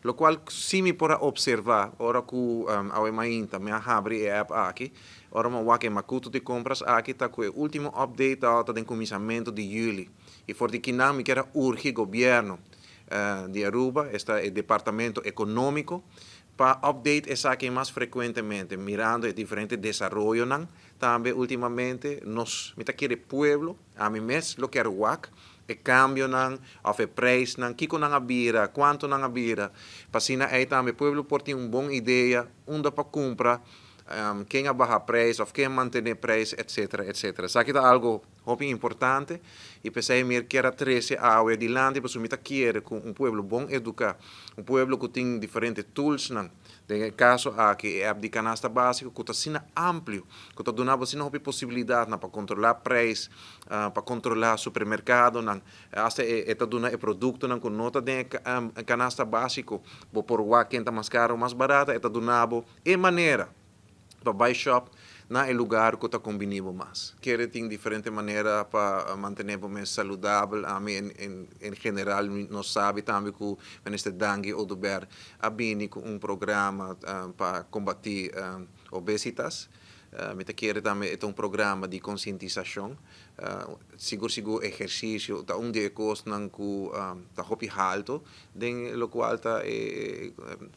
Locual si mi por a observa, ora cu awe mainta mi a habri e app aki, ora mi a wak e macuto di compras aki, ta cu e ultimo update ta den cuminsamento di juli. Y for di kinan mi kier a urgi gobierno di Aruba, esta e departamento economico, pa update esaki mas frecuentemente, mirando e diferente desaroyonan tambe ultimamente. Nos, mi ta kere pueblo, ami mes lo kier wak e cambionan of e prijsnan, kico nan a bira, cuanto nan a bira, pa asina ey tambe pueblo por tin un bon idea unda pa cumpra, ken a baha prijs of ken a mantene prijs, etc. Etc. Esaki ta algo hopi importante y p'esey mi kier a trece awe dilanti, pasobra mi ta kere cu un pueblo bon educa, un pueblo cu tin diferente toolsnan, den e caso aki e app di Canasta Basico cu ta asina amplio, cu ta duna bo asina hopi posibilidadnan pa controla prijs, pa controla supermercadonan, hasta e ta duna e productonan cu no ta den e Canasta Basico, bo por wak ken ta mas caro o mas barata, e ta duna bo e manera pa bai shop na e lugar cu ta combini bo mas. Kere tin diferente manera pa mantene bo mes saludabel. Ami en general nos sabi tambe cu Minister Dangui Oduber a bini cu un programa pa combati obesitas. Mi ta kere tambe e ta un programa di concientisacion. Sigur sigur ehercicio ta un di e cosnan cu ta hopi halto den locual ta e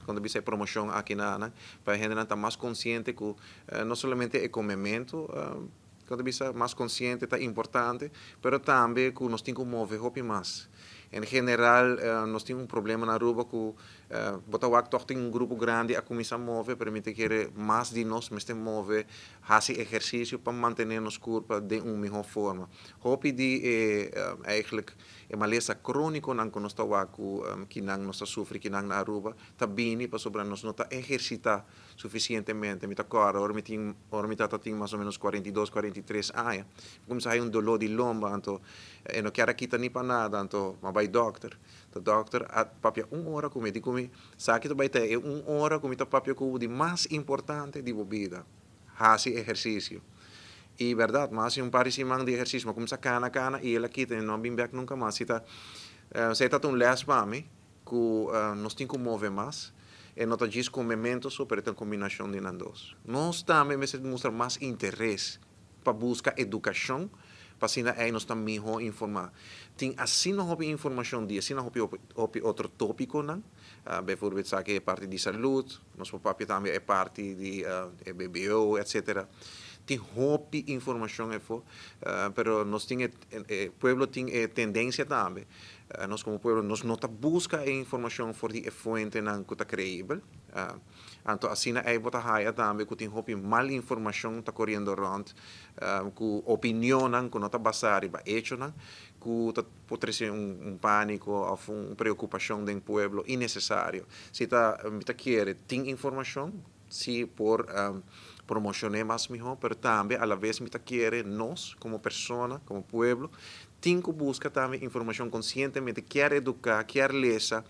con ta bisa e promocion aki na nan pa e hendenan ta mas consciente cu no solamente e comemento, con ta bisa, mas consciente ta importante, pero tambe cu nos tin cu move hopi mas. En general nos tin un problema na Aruba cu bo ta wak toch tin un grupo grandi a cuminsa move, pero mi ta kere mas di nos mester move, haci ehercicio pa mantene nos curpa den un miho forma. Hopi di e eigenlijk e malesa croniconan cu nos ta wak cu kinan nos ta sufri kinan na Aruba ta bini pasobra nos no ta ehercita suficientemente. Mi ta corda ora mi tata tin mas o menos 42, 43 aña, mi cuminsa haya un dolor di lomba, anto e no kier a kita ni pa nada, anto mi a bay dokter. Ta dokter a papia un ora cu mi, di cu mi, "Esaki ta bay ta e un ora cu mi ta papia cu bo di mas importante di bo bida. Haci ehercicio." Y berdad, mi a haci un par di siman di ehercicio, mi a cuminsa cana cana y el a kita y no a bin bek nunca mas. Si ta un les pa mi, cu nos tin cu move mas. E no ta djis comemento so, pero e ta un combinacion di nan dos. Nos tambe mester mustra mas interes pa busca educacion, pa asina ey nos ta miho informa. Tin asina hopi informacion di asina hopi hopi otro topiconan, bijvoorbeeld esaki e parti di salud, nos por papia tambe e parti di e BBO, etc. Tin hopi informacion efo, pero nos tin e pueblo tin e tendencia tambe, nos como pueblo nos no ta busca e informacion for di e fuentenan cu ta creibel. Anto asina ey bo ta haya tambe cu tin hopi mal informacion ta coriendo rond, cu opinionnan cu no ta basa riba hechonan, cu ta por trece un panico of un preocupacion den pueblo innecesario. Si ta mi ta kere tin informacion, si por promocione mas miho, pero tambe a la vez mi ta kere nos como persona, como pueblo, tin cu busca tambe informacion conscientemente, kier educa, kier lesa,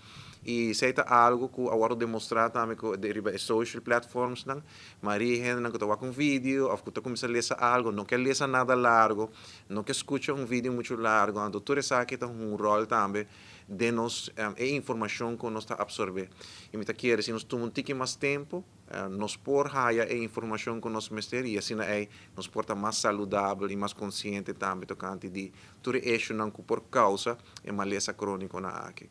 y esey ta algo cu a wordo demostra tambe cu riba e social platforms nan, mayoria hendenan cu ta wak un video of cu ta cuminsa lesa algo, no kier lesa nada largo, no kier scucha un video mucho largo, anto tur esaki ta un rol tambe den nos e informacion cu nos ta absorbe. Y mi ta kere si nos tuma un tiki mas tempo, nos por haya e informacion cu nos mester y asina ey nos por ta mas saludabel y mas consciente tambe tocante di tur e hechonan cu por causa e malesa croniconan aki.